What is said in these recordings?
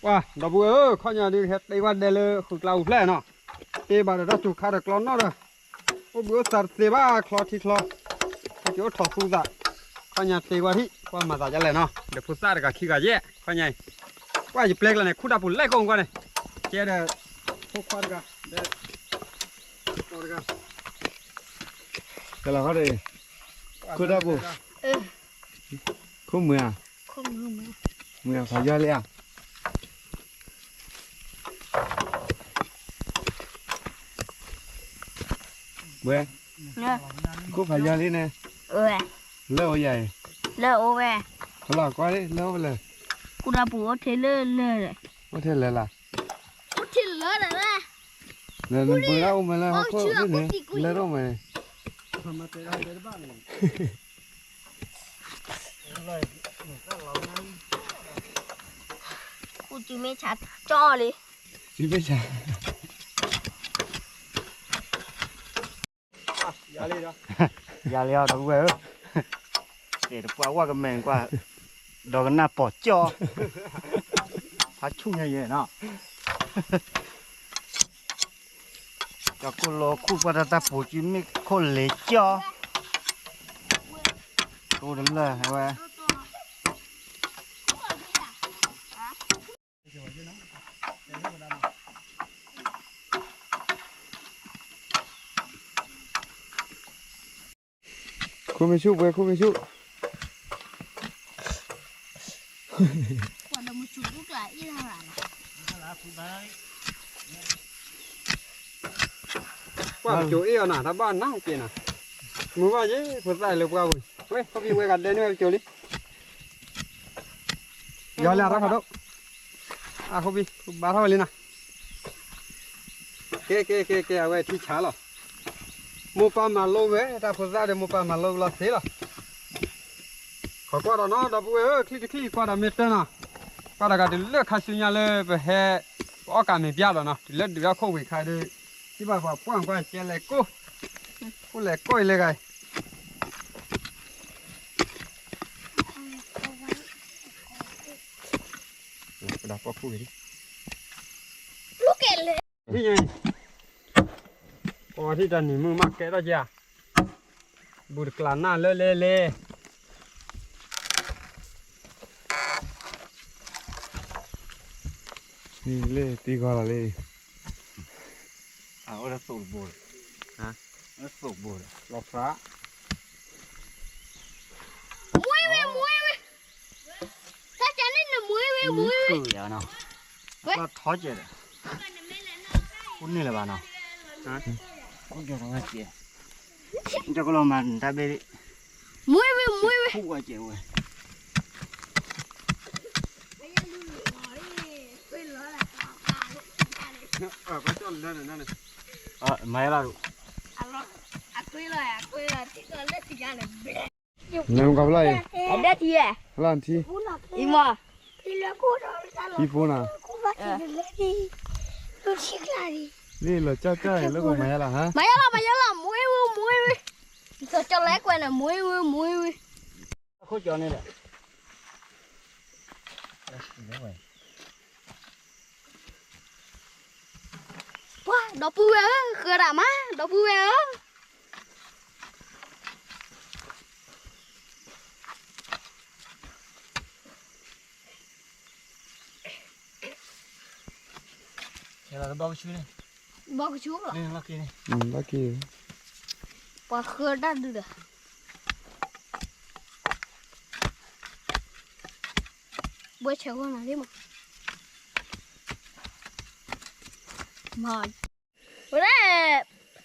ပှၤဒီပုၢ်ဝဲၢ်ဧၢ, ခီညါဒုးဟဲတ့ဝဲဒဲလၢဃုာ်ကျါပူၤဖျဲၣ်နီၤ, တ့ဘၣ်ဒီးတၢ်စူၤခါဒီးကျီနီၣ်ဒီး, အိၣ်ဘှံးအိၣ်သါတသ့ဘၣ် ချီထံချီ, ဟဲက့ၤအိၣ်ထီၣ်သူသး, ခီညါတ့ဝဲထံၣ် ကွၢ်မၤသးဒ်လဲၣ်နီၤ, ဒီးဖိသၣ်တဂၤခံဂၤယဲၢ် ခီညါအံၤ, ကွၢ်ယပျဲကျါန့ၣ် ခူၣ်တၢ်ပူၤလဲၣ်ကိးမုၢ်ကွၢ်န့ၣ်, ကဲဒီး, ဖိခွါတဂၤ, ဒီး, တဂၤ ကလီၤခီဒီး, ခိၣ်တၢ်ပူၤ, ခိၣ်မုာ်ဧါ, မုာ်ဧါ ဖးယီၤလံဧါ, ဝဲ, ခိၣ်ဖးယီၤလံန့ၣ်, လၢအိၣ်ယၤအံၤ, လၢအိၣ်ဝဲ, ဖလီၤကွၢ်လံ လၢအိၣ်လၢ, ခိၣ်တၢ်ပူၤအိၣ်ထဲလၢလၢ, အိၣ်ထဲလၢလၢ် အိၣ်ထဲလၢလၢ်, လၢနဘုးလၢအိၣ်မးလၢဟီၣ်ခိၣ်န့ၣ်, လၢအိၣ်မးန့ၣ်, ခူၣ်စုမ့ၢ်ဆါကၠီလံ, စုမ့ၢ်ဆါ ယၤလံအီၤဒီပုၢ်ဝဲၢ်ဧၢ, တဲတပှၢ်ဝဲကမဲာ်ကွၢ်, ဒီးကနၣ်ပိာ်ကၠီ, ဖးဆူၣ်ညါယဲၢ်နီၤ, ကၠီကိၣ်လိခူၣ်ပှၢ်တၢ်တၢ်ပူၤစုမ့ၢ်ခိၣ်လ့ၤကၠီ, တိတလၢာ်ဝဲ ခိၣ်မ့ၢ်ဆူၣ်ပှဲၤ ခိၣ်မ့ၢ်ဆူၣ်, ပှၢ်ပစိၤအ့ၣ်အီၤနၤ တၢ်ဘၣ်နၢ်က့ၤနၤ, မုၢ်ဘၣ်ယဲၢ်ဖိသၣ်လၢပှၢ်ပူၤ, ဝဲ ခီၣ်ဖံးဝဲဂၤဒဲန့ၢ်ဝဲပစိၤလံ ယီၤလၢအတၢ်ဖးဒိၣ်, အဃိဘံ ဘါထီၣ်ဝဲလံနီၤ, ကဲ ကဲ ကဲ ကဲ အဝဲထံဆါလီၤ, မိၢ်ပၢ်မၤလိဝဲ တၢ်ဖိသၣ်ဒီးမိၢ်ပၢ်မၤလိဝဲလီၤသ့လီၤ, ခီကွၢ်ဒီးနီၤ ဒီပုၢ်ဝဲၢ်ဧၢ ချံတချံကွၢ်ဒီးမ့ၢ်တၢ်နီၤ, ကွၢ်တဂၤတုၤလၢခါဆူညါလၢပဟဲ ပအီၣ်ကးမ့ၤပျၢ်ဒီးနီၤ တုၤလၢဒုးထီၣ်ခိၣ်ဝံၤခါဒီး, ထံၣ်ဘၣ်ပှၤပှၢ်ကွၢ်ကဲလဲၤကိၢ်, ကိၢ်လဲၤကိၢ်အံၤလၢဂၤအံၤ ပဒါပီၢ်ခိၣ်ဂ့ၤဒ်, ပီထံၣ်တၢ်နံၤမုၢ်မးကဲထီၣ်က့ၤဧါ, ဘူးတကျးနၢ်လၢလဲလဲ, လၢတံၤဂီၤလီၤလံ, အဝဲဒၣ်သိးတဘိဒီး, သိးဘိဒီး လီၤဖျါ မွေးဝဲ မွေးဝဲ, တၢ်ကန့ၣ်နမွေးဝဲ မွေးဝဲ, ဝဲထီၣ်ကဲဒီး, အိၣ်န့ၣ်လၢၤဘၣ်နီၤ, အိၣ်ကဲထီၣ်ကဲ, ကလီၤမၤတၢ်ဘ့ၣ်, မွေးဝဲ မွေးဝဲ, အိၣ်ကဲဝဲ, မၤယလီၤ, နကဘျီအံၤ, အဒဲထံ, လီၤထံ, အံၤမး, ထံဖိနၤ, လံလီၤကၢ်ကၢ်အံၤ လၢကမၤယလီၤဟါ, မၤယလီၤ မၤယလီၤ မွေးဝဲ မွေးဝဲ, စီၤကၠီလၢကွဲးန့ၣ် မွေးဝဲ မွေးဝဲ, ခိၣ်ကၠီန့ၣ်ဒီး ပှၤဒီပုၢ်ဝဲၢ်ဧၢ, ဃၢၤတၢ်မး ဒီပုၢ်ဝဲၢ်ဧၢ, ဘီကဆူန့ၣ်, ဘီကဆူလီၤ, လီၤက့ၤ, ပှၤဃၢၤတၢ်ဒုးဒီး, ဘှဲဆဲးဂီၢ်နၤလံမး, မၤ, ဝဲဒၣ်,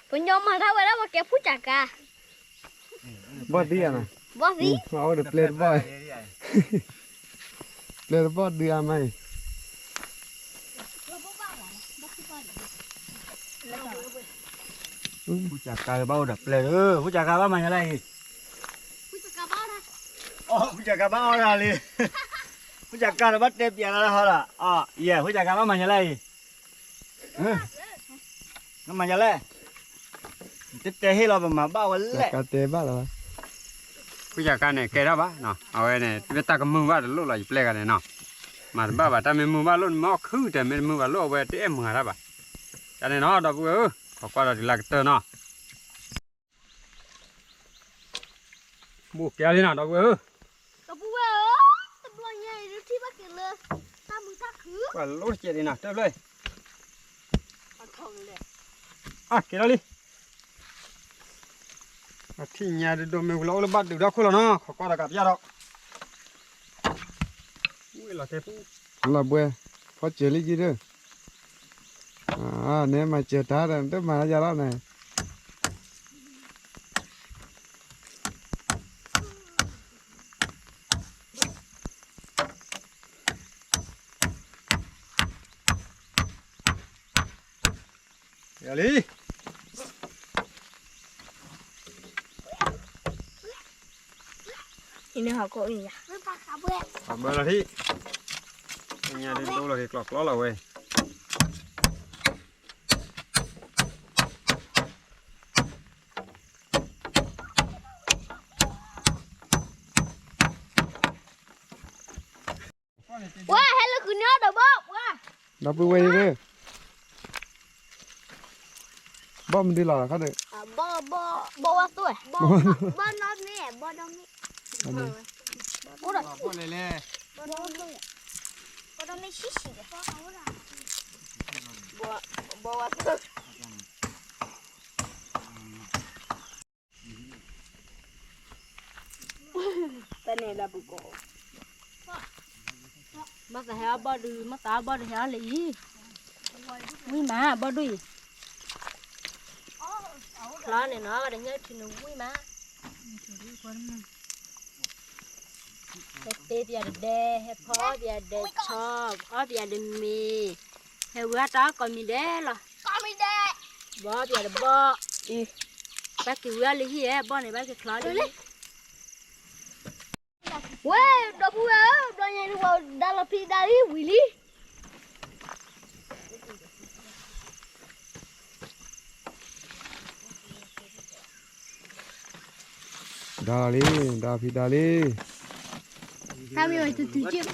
ပညီမၤတၢ်ဝဲဒၣ်ပှၤကဲဖူၣ်ကၠးကါ, ဘီၣ်သံဧါနၤ, ဘီၣ်သံ, အဝဲဒီးပျဲတဘီၣ်, ပျဲတဘီၣ်ဒုးအါမးအံၤ, ဖူၣ်ကၠးကါဘၣ်အိၣ်ဒီးပျဲဧၢ, ဖူၣ်ကၠးကါဘၣ်မၤယၤလၢအံၤ, ဖူၣ်ကၠးကါဘၣ်အီၣ်ဒၣ်လံ, ဖူၣ်ကၠးကါဒီးဘၣ်တဲပျးလၢဟီလီၤ, ယဲၢ် ဖူၣ်ကၠးကါဘၣ်မၤယၤလၢအံၤ နမၤယၤလဲၣ်, နတတဲဟ့ၣ်လီၤ ပမၤဘၣ်ဝဲလဲၣ်, ကတဲဘၣ်လီၤ, ဖူၣ်ကၠးကါန့ၣ် ကဲထီၣ်ဘၣ်နီၤ, အဝဲန့ၣ် တမ့ၢ်တၢ်ကမုာ်ဘၣ်တလိၣ်လီၤ ယပျဲၢ်ဂၤန့ၣ်နီၤ, မၤတဘၣ်ဘၣ် တၢ်မ့ၢ်မုာ်ဘၣ်လိၣ်န့ၣ် မ့ၢ်အီၣ်ခုၣ်တဲာ် မ့ၢ်တမုာ်ဘၣ်လိၣ် အဝဲတအဲၣ်မၤတၢ်ဘၣ်. တၢ်န့ၣ်နီၤ ဒီပုၢ်ဝဲၢ်ဧၢ, ခိးကွၢ်ဒီးတုၤလၢကတၢၢ်နီၤ. ဘိၣ်ကဲလံနီၤ ဒီပုၢ်ဝဲၢ်ဧၢ, ဒီပုၢ်ဝဲၢ်ဧၢ, တဘျီညါအံၤ ထံၣ်ဘၣ်က့ၤလၢ တၢ်မုာ်တၢ်ခုၣ် ပှၤလိၣ်တကဲးဒံးနီၤ တဘျီ အကဲထီၣ်လံ. အထံၣ်ညါဒ်ဒိၣ်မ့ၢ်ဝံၤလီၤ အိၣ်လၢဘၣ်ဒုးဒီခိၣ်လီၤနီၤ ခိးကွၢ်ဒီးကးပယၣ်ဒီး လီၤဘှဲ ဖီစၢၤလံကံဒၢ, န့ၣ်မၤစၢၤတၢ်ဒီး တမၤယၤလီၤန့ၣ်. လံ အံၤန့ၣ်ဟီၣ်ခိၣ်အံၤယၤ ဟးဘၢလီၤထံၣ်, ညါဒ်ဒိၣ်လီၤက့ၤကျီကျီလီၤဝဲ. ဝဲဟဲလၢခုးန့ၣ်အီၤဒီးဘီ, ဒီပုၢ်ဝဲၢ်အံၤ, ဘီမနုၤလီၤခါဒီး, ဘီ, ဘီဝဲသိ, ဘီနီၢ်မ့ၢ်, ဘီနီၢ်မ့ၢ်, ဘီလဲၣ်လဲၣ်, ဘီနီၢ်မ့ၢ်ဆံးဆံး, ဘီဝဲသိ. တၢ်န့ၣ်လၢပူၤကိး, မ့ၢ်သးဟဲအီၣ်ဘီဒုး, မ့ၢ်သးအီၣ်ဘီဒုးဟဲအီၣ်လၢအံၤ, ဝံၣ်မး ဘီဒုးအံၤ, ချီန့ၣ်နီၤ တညၣ်ထူန့ၣ်ဝံၣ်မး, ဟဲတ့ပယၤတဒဲ, ဟဲဖီပယၤဒဲးဆီ, အီၣ်ပယၤတမ့ၤ, ဟဲဝံၤအတၢ်အီၣ်ကိးမံၤဒဲးလီၤ, ဘီပယၤတဘီ, ဘၣ်က့ၤဝံၤအီၣ်လၢဟံၣ်ဧဲ, ဘီန့ၣ်ဘၣ်က့ၤချီလၢ ဝဲ, ဒီပုၢ်ဝဲၢ်ဧၢ, ဘျီညါဒုး ပှၤဒါလီၤဖံးဒါလံဝံၤလံ. ဒါလီၤလံ, ဒါဖံးဒါလံ. တၢ်မ့ၢ်ဝဲတုၤတုၤက့ၢ်,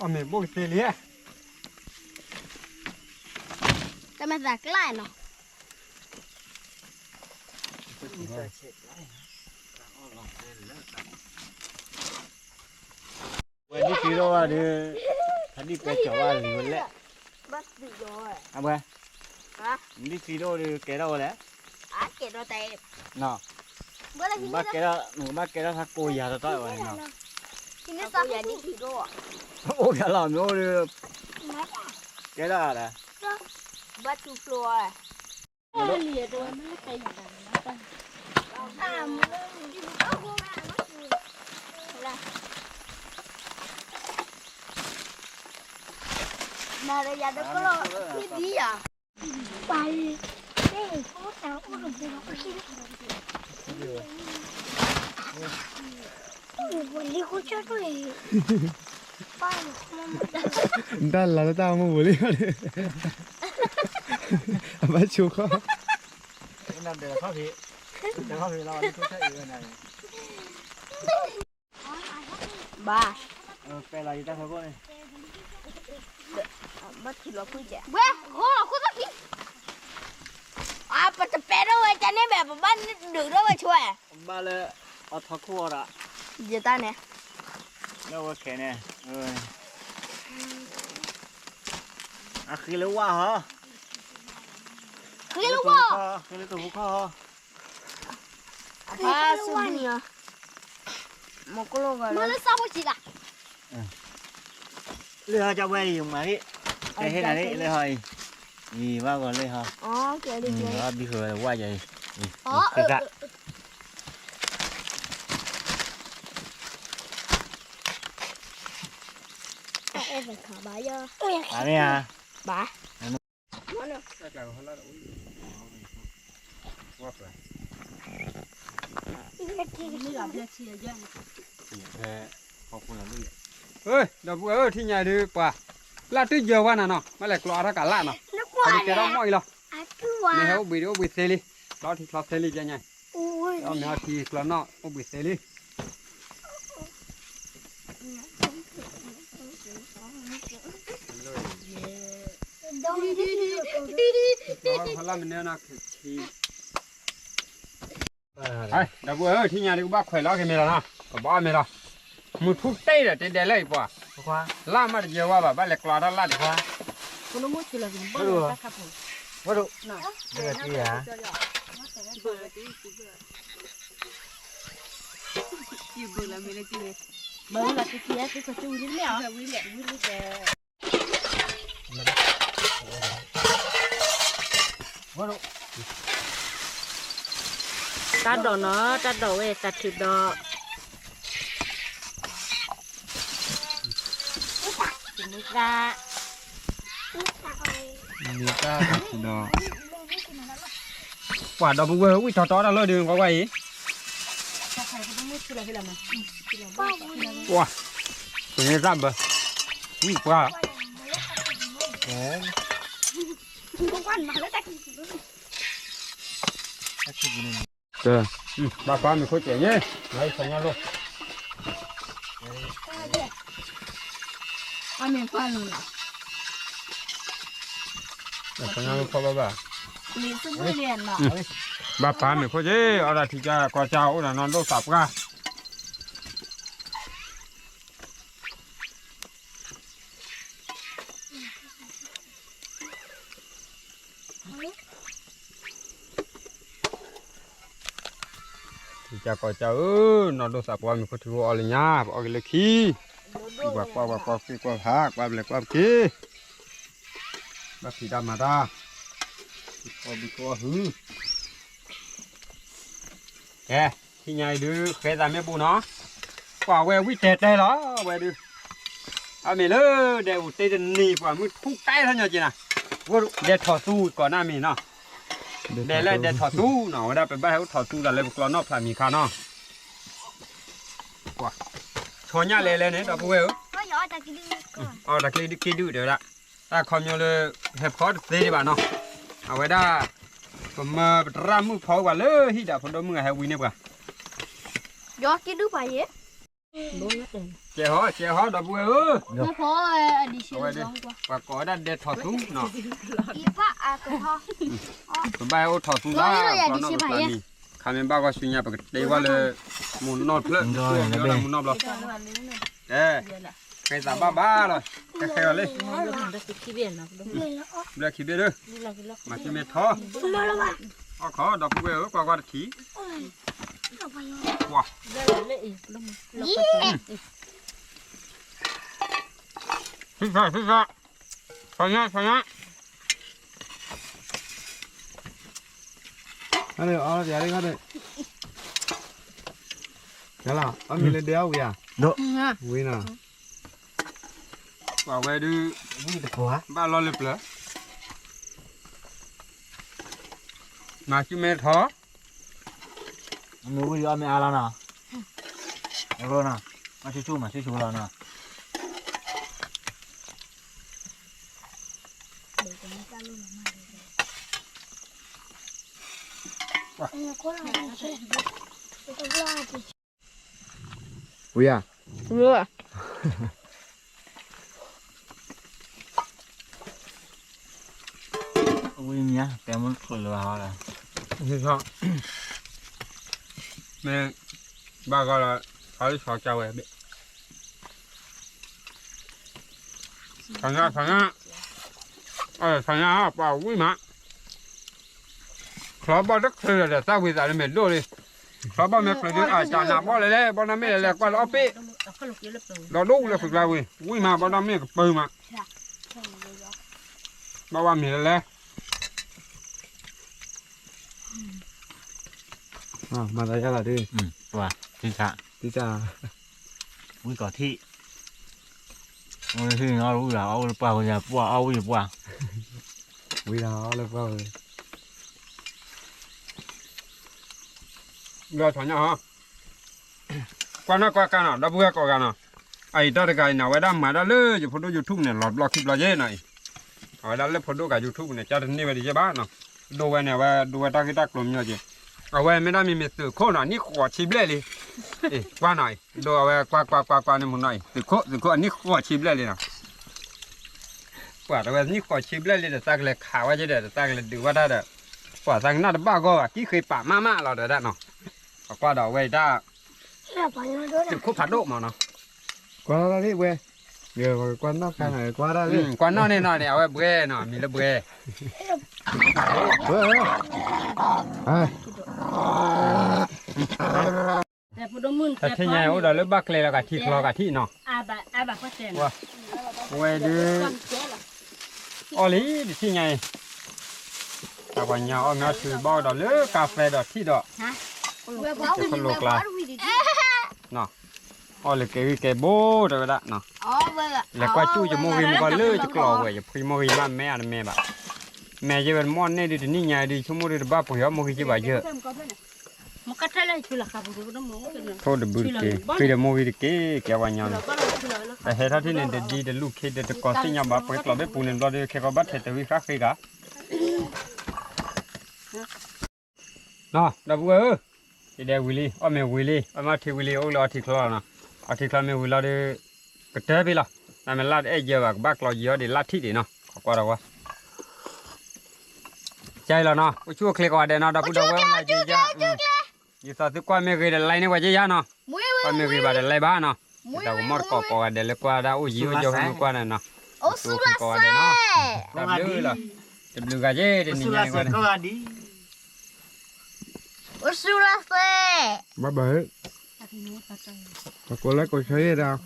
အမ့ၢ်ဘိၣ်ကသ့လံ, တၢ်မ့ၢ်သးကျါနီၤ. ဝဲဒ်သံဒိၣ်ဘၣ်ဒီး, ဖးဒံၣ်ပဲကီၤဘၣ်လံဝဲလဲၣ်, အဝဲ, ဒ်သံဒိၣ်ဒီးကဲထီၣ်ဝဲလဲၣ်, ကဲထီၣ်တၢ်, ဘၣ်ကဲထီၣ်, နကဘၣ်ကဲထီၣ်သးကိးယၤတတီၢ်ဝဲန့ၣ်နီၤ, အိၣ်ဖျါလီၤမ့ၢ်အိၣ်ဒီး, ကဲထီၣ်ဒီး, ဘၣ်တူၢ်ဖျိဝဲ မၤဒီးယၤတကလီၢ်, ပှၤလံ, လံဃိကၢၢ်တွၣ်အံၤ, တၢ်လၤလၢတၢ်မူပူၤလံ, အဘၣ်ဆိခီ, ဘၣ်, ပဲလီၤယတၢ်ဖီခိၣ်န့ၣ်, ဘၣ်ထံလီၤကွံာ်ကဲ, ဝဲ, ဂီၤလီၤခိၣ်သၣ်ဖံ, အပတပဲထီၣ်ဝဲကန့ၣ်ဘၣ် ပဘၣ်ဒုးထီၣ်ဝဲဆိဝဲ, ဘၣ်လၢ, အထီခိၣ်အီၤဒီး, ယတၢ်န့ၣ်, လၢဝဲခဲန့ၣ်, အဃ့လၢဝၣ်ဟီ, ဃ့လၢဝၣ်, ဃ့လၢတဟူခီဟီ, အဖါစူဘုၣ်, မ့ၢ်ကလိၣ်ဂၤလၢ, မ့ၢ်လၢစၢ်ဖိဆံးဂၤ လၢဟီကဝဲအံၤမၤဟ့ၣ်, ကဟ့ၣ်နၤလၢဟီအံၤ, အံၤဘၣ်ဂီၤလၢဟီ, ဘၣ်ဘံဃီဝဲဝၣ်ယၤအံၤ, က, ဘၣ်, ဒီပုၢ်ဝဲၢ်ထံၣ်ညါဒုးပှၤ, လၢတၢ်ယၢၤဝဲနၤနီၤ မ့ၢ်လဲၤကျီအါထီၣ်ကးလၢ်နီၤ, ပကဲထီၣ်မီၢ်အံၤလီၤ, မ့ၢ်ဟဲအိၣ်ဘှံးဒီးအိၣ်ဘှံးသ့လံ, လီၤထံချီသ့လံယညါ, မ့ၢ်အီထံကျီနီၣ်အိၣ်ဘှံးသ့လံ, ဖီလာ်မ့ၢ်န့ၣ်နၤခံ ဒီပုၢ်ဝဲၢ်ဧၢ ထံၣ်ညါဒုးကဘၣ်ခွဲးလီၤက့ၤမ့ၢ်လီၤနီၤ ကဘၣ်မ့ၢ်လီၤ မုၢ်ထူၣ်တ့ၢ်ဒီးတဒဲးလၢအံၤပှၤ လၢ်မးတယဲၢ်ဝါဘၣ် ဘၣ်လဲၤကျီတၢ်လၢ်ဒံး တၢ်ဒိးနီၤ တၢ်ဒိးဝဲသးထုးဒီး မ့ၢ်တၢ်ထုးဒီး ပှၤဒီပုၢ်ဝဲၢ်ဝံၣ်ထီၣ်တီတၢ်လီၢ်ဒုး ကွၢ်ကွၢ်အံၤ ပှၤ ပမ့ၢ်တၢ်ဘၢ ဝံၣ်ပှၤ ဘၣ်ပာ်မ့ၢ်ခိၣ်စဲးယဲ လၢဆညါလိၣ် ဆညါလိၣ်ဖီဘၣ်ဘၣ် ဘၣ်ပာ်မ့ၢ်ခိၣ်စဲး အီၣ်ဒၣ်ထံကၢ်ကီၢ်ကၢ်အိၣ်ဒီးနီၢ်ဒိၣ်သးပှၢ် ထံကၢ်ကီၢ်ကၢ်ဧၢ နီၢ်ဒိၣ်သးပှၢ်မ့ၢ်ခိၣ်ထံဖိအီၣ်လၢညါ ပအီၣ်က့ၤလၢခံ ကွၢ်ကွၢ်ကွၢ်ကွၢ်ကွၢ်ကွၢ်ဖး ကွၢ်ဘျဲးကွၢ်ပက့ၤ ဘၣ်ဖံးတၢ်မၤတၢ် အီၣ်ဘုကီၢ်ဟု ကဲ ထံၣ်ညါအံၤဒုး ဃဲသးမ့ၢ်ပူၤနီၤ ကွၢ်ဝဲဝံၣ်တဲာ်တဲာ်လီၤ ဝဲဒုး အမ့ၢ်လၢ ဒဲးအိၣ်တ့ၢ်တနံၤ ပှၤမုၢ်ထူၣ်တဲထီၣ်ညီက့ၤနၤ ဒဲးထီၣ်သူကီးနၢ်မ့ၢ်နီၤ ဒဲးလၢဒဲးထီၣ်သူနီၤ အဝဲဒၣ်ပဘၣ်ဟဲအိၣ်ထီၣ်သူသးလၢပကျီနီၣ်ဖျးမံၤခါနီၤ ဆီညၣ်လဲၤလဲၣ်န့ၣ် ဒီပုၢ်ဝဲၢ်ဧၢ အီၣ်တၢ်က့ဒုၣ်က့ဒုၣ်တဲဝဲဒၣ် တၢ်ခီပညီလၢ ဟဲဖီတသ့ဒံးဘၣ်နီၤ အဝဲဒၣ် ပမၢပတရၣ်မုၣ်ဖီဝဲပှၤလၢဟံၣ်ဒီးဖိဒိၣ်မုၣ်ဂၤဟဲဝံန့ၢ်ပှၤ ယီက့ဒုၣ်ပှၤယဲ ကဲဟီ ကဲဟီ ဒီပုၢ်ဝဲၢ်ဧၢ အဝဲဒၣ် ပှၤကိးဝဲဒၣ်ဒဲးထီၣ်သူနီၤ ပဘၣ်ဟဲအိၣ်ထီၣ်သူသး ပကျီနီၣ်ပကျီမံၤ ခါမ့ၢ်ဘၣ်ဂီၢ်ဆူညါ ပကတဲဝဲလၢ မူးနီၣ်ဖျၢၣ် မူးနီၣ်ဘျီ ကဲ ဃဲသးဘၣ်ဘၣ်လီၤ ကဲဃဲအီၤလံ ဘျၢခံဘ့ၣ်ဒၢ မၤစုမဲထီ အီၣ်ခီ ဒီပုၢ်ဝဲၢ်ဧၢ ကွၢ်ကွၢ်တထံၣ် ကွၢ် ဆူၣ်ဆူၣ်ဆူၣ်ဆူၣ် ဆီညါ ဆီညါ အီၣ်လီၤ အီၣ်လီၤ ဝံၤနီၤ ပှၤဝဲဒုး ဘၣ်လီၢ်လၢပျၢၤ မၤစုမဲထီ မ့ၢ်ဝံၤအီၣ်မ့ၢ်အါလီၤနီၤ အရိနီၤ မၤဆူၣ်ဆူၣ်မၤဆူၣ်ဆူၣ်လီၤနီၤ ဝံၤဧါ ဝံၤမ့ၢ် တဲမ့ၢ်ချုးလၢၤဘၣ်ဟီလီၤ မ့ၢ် ဘၣ်ဂီၢ်လီၤ အီၣ်လၢဆီကၢ်ဝဲ ဆၣ်ညါ ဆၣ်ညါ အီၣ်ဆၣ်ညါ ပှၤဝံၣ်မး ချီဘီၣ်တချုးလၢၤဒီး သၣ်ဝံၤသးလၢမဲာ်ဒိၣ်လံ ချီဘီၣ်မဲာ်ချုးဒုး အတၢ်နးဘီၣ်လဲၣ်လဲၣ် ဘီၣ်နီၢ်မ့ၢ်လဲၣ်လဲၣ် ကွၢ်လၢအီၣ်ပ့ၣ် ဒီးဒိၣ်လၢသုကျါဝံၤ ဝံၣ်မး ဘီၣ်နီၢ်မ့ၢ်ကပၢၤမး ဘၣ်ဝဲမ့ၢ်လဲၣ်လဲၣ် မၤသးယါလီၤဒုး ပှၤ သံစး သံစး ဝံၣ်ကီၤထံၣ် ဝံၣ်ဟံၣ်နီၤ ဝံၣ်လီၤ အီၣ်ဝံၣ်ပှၢ် ဝံၣ်ပှၢ် အီၣ်ဝံၣ်ပှၢ် ဝံၤလီၤ အီၣ်လၢပှၢ်ဝံၤ လၢဆီညါဟီ ကွၢ်နီၢ်ကွၢ်ကါနီၤ ဒီပုၢ်ဝဲၢ်ကိးဂၤနီၤ အအံၤတၢ်တဂၤအံၤန့ၣ် အဝဲဒၣ်မၤဒၣ်လၢယဖိဒိၣ် YouTube န့ၣ် လီၤဘျီခံဘျီယဲနီၤအံၤ အဝဲဒၣ်လၢဖိဒိၣ်ဂၤ YouTube န့ၣ် ကၢ်တန့ၢ်ဝဲဒ်ယဲဘၣ်နီၤ ဒိဝဲန့ၣ် အဝဲဒိဝဲတၢ်ဂ့ၢ်တၢ်ကျိၤမညီက့ၤ အဝဲမ့ၢ်ဒၣ်မ့မ့ၢ်သုးခိၣ်နီၤ နံၣ်ဃိးဆံဘျဲၣ်လံ အ့ၣ် ကွၢ်နီၤအံၤ ဒိအဝဲကွၢ်ကွၢ်ကွၢ်ကွၢ်န့ၣ်မူနီၤအံၤ သုးခိၣ် သုးခိၣ်အနံၣ်ဃိးဆံဘျဲၣ်လံနီၤ, ပှၤတဝဲနံၣ်ဃိးဆံဘျဲၣ်လံဒီး သးကလဲၤခးဝဲကဒီး သးကလဲၤဒုးဝဲတၢ်ဒီး ပှၤသးကနၣ်တဘၣ်ဂီၢ်ဘၣ် ကံၣ်ဃ့ပာ်မးမးလီၤဒီးဒၣ်နီၤ, ပကွၢ်ဒီးဝဲတၢ် သုးခိၣ်ဖးဒိၣ်မးနီၤ, ကွၢ်လၢလံဝဲ ကွၢ်နီၣ်ခါန့ၣ် ကွၢ်ဒၣ်လံ ကွၢ်နီၣ်န့ၣ်နီၤန့ၣ် အဝဲဘှဲနီၤ မံၤလၢဘှဲ တထံၣ်ညါအိၣ်ဒီးလၢဘၣ်ကျဲလီၤ ကထံၣ်ချီကထံၣ်နီၤ, ဝဲဒုး အီၣ်လံတထံၣ်ညါအံၤ, တၢ်ပှၤညါအီၣ်မ့ၤအီၣ်ထံဘၣ်ဒီးလၢကါဖဲဒီးထံၣ်ဒီး တခလိကျါ အီၣ်လၢကဲဂံၢ်ကဲဘိတဲဝဲဒၣ်နီၤ, လဲၤကွၢ်ကၠူၣ်ယမိၢ်ဂံၢ်မ့ၢ်ကီၢ်လၢယကျီၤဝဲ ယဖှံမိၢ်ဂံၢ်မ့ၢ်မဲအတမဲဘၣ်, မဲယဲဝဲတမီၢ်န့ၢ်ဒုးတနံၣ်ညါဒုး ဆိကမိၣ်ဒုးတဘၣ်ပှ့ၤအီၣ်မိၢ်ဂံၢ်က့ဘၣ်ယဲ ထိၣ်တဘုတက့ၢ် ဖှံဒီးမိၢ်ဂံၢ်တက့ၢ် ကဲဝဲညီန့ၣ်, အဟဲထီၣ်ထံၣ်န့ၣ် တဒ်တလူၢ်ခ့ဒီးတကိးသ့ၣ်ညါဘၣ် ပှဲၤကျိးဘ့ၣ်ပူၤန့ၣ်ဘျီဒီး ခဲကီးဘၣ်ထဲးတဝံဃၣ်ဃ့ဂၤ နီၤ ဒီပုၢ်ဝဲၢ်ဧၢ, ယဒဲးဝံၤလံ အီၣ်မ့ၤဝံၤလံ အီၣ်မ့ၤထံဝံၤလံ အိၣ်လၢအီထံချီလီၤနီၤ, အီထံချီမ့ၢ်ဝံၤလီၤဒီး ကတၢၢ်ဖဲလီၤ, နမ့ၢ်လၢတအဲၣ်ယၢၤဘၣ် ကဘၣ်ကျီယံၤအီၤဒံးလၢထံၣ်ဒံးနီၤ, ကွၢ်ဒီးဝဲ ကဲလီၤနီၤ အိၣ်ဆူၣ်အိၣ်ချ့ကဝဲဒဲးနီၤ ဒီပုၢ်ဒီဝဲၢ်လၢယယါ ယသးသုကွၢ်မ့ၢ်ဂ့ၤဒီး like န့ၢ်ဝဲယယါနီၤ, ကွၢ်မ့ၢ်ဂ့ၤဘၣ်ဒီး like ဘၣ်နီၤ, တၢ်ကမီၣ်တကိးကိးဂၤဒဲးလၢကွၢ်ဒၣ်အိၣ်ယံၤအိၣ်ယီၤမ့ၢ်ကွၢ်န့ၣ်နီၤ, အိၣ်ဆူၣ်အိၣ်ချ့ကဝဲဒဲးနီၤ, တၢ်ဘျုးလီၤ, တဘျုးဂၤက့ၤတနံၤညါန့ၣ်ကွၢ်န့ၣ်, အိၣ်ဆူၣ်အိၣ်ချ့, ဘၣ်ဘၣ်, ပကိးလၢကိးဆၢယဲၢ်ဒီး,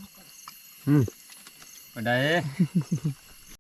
ဝဲဒၣ်အံၤ